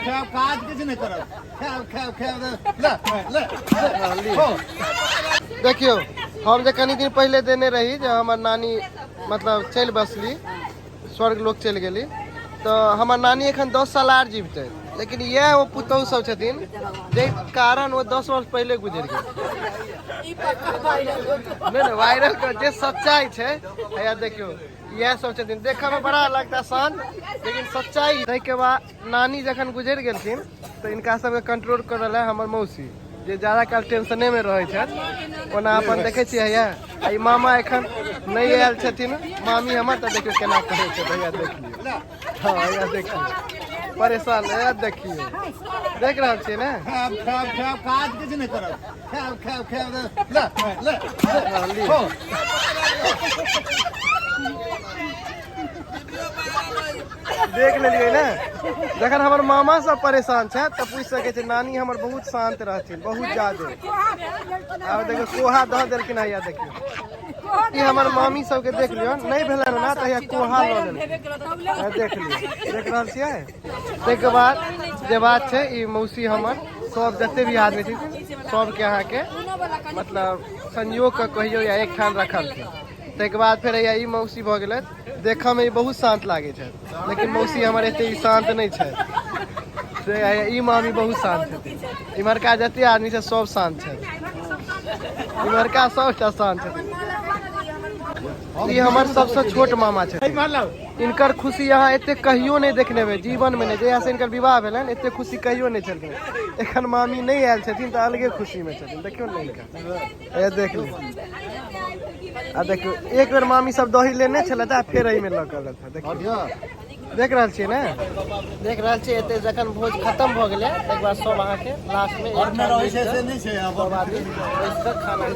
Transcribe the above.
खायब, काज किछु नहि करब। खायब खायब खायब, ले ले ले। हो। देखियौ, हम जे कनी दिन पहिले देने रही जे हमर नानी मतलब चलि बसली, स्वर्ग लोक चलि गेली, तऽ हमर नानी एखन 10 साल आर जीवतै, लेकिन इएह ओ पुतहु सब छथिन जाहि कारण ओ 10 वर्ष पहिले गुजरि गेल। नहि नहि, वायरल कर जे सच्चाइ छै। हैया देखियौ, इएह सब छथिन। देखऽ मे बड़ा लगता शांत, लेकिन सच्चाई। ताहिके बाद नानी जखन गुजरि गेलखिन तऽ हिनका सबके कंट्रोल करऽ लए हमर मौसी, जे ज्यादा काल टेंशने मे रहै छथि। ओना अपन देखै छियै, हैया ई मामा एखन नहि आयल छथिन, मामी हमर, तऽ देखियौ केना करै छै। हैया देख लियौ। हँ, हैया देखियौ, परेशान। हैया देखियौ, देख रहल छियै ने? खायब खायब खायब, काज किछु नहि करब। खायब खायब खायब, ले ले ले। हो। देख लेलियै ने? जखन हमर मामा सब परेशान छै तऽ पूछि सकै छै, नानी हमर बहुत शांत रहथिन, बहुत ज्यादे। आब देखियौ, कोहा दऽ देलखिन। हैया देखियौ, ई हमर मामी सबके देख लियौ, नहि भेलै ना तऽ हैया कोहा लऽ लेलखिन। हैया देख लियौ, देख रहल छियै? ताहिके बाद जे बात छै, ई मौसी हमर सब जते भी आदमी छथिन, सबके अहाँके मतलब संयोग के कहियौ या एकठाम रखलखिन। ताहिके बाद फेर हैया ई मौसी भऽ गेलथि। देखऽमे ई बहुत शान्त लागै छथि, लेकिन मौसी हमर एते ई शान्त नहि छथि। से हैया ई मामी बहुत शान्त छथिन। इम्हरका जते आदमी छै सब शान्त छथि, इम्हरका सबटा शान्त छथिन। ई हमर सबसँ छोट मामा छथिन। इनकर खुशी अहाँ एते कहियो नहि देखने हेबै जीवनमे नहि। जहियासँ इनकर विवाह भेलनि, एते खुशी कहियो नहि छलखिन। एखन मामी नहि आयल छथिन तऽ अलगे खुशीमे छथिन। देखियौ ने इनका, हैया देख लियौ। आ देखियौ, एक बेर मामी सब दही लेने छलथि आ फेर एहिमे लऽ कऽ एलथि। देखियौ, देख रहल छियै ने? देख रहल छियै? एते जखन भोज खतम भऽ गेलै, ताहिके बाद सब अहाँके लास्टमे घरमे रहै छै से नहि छै। सब आदमी बैस कऽ खाना खा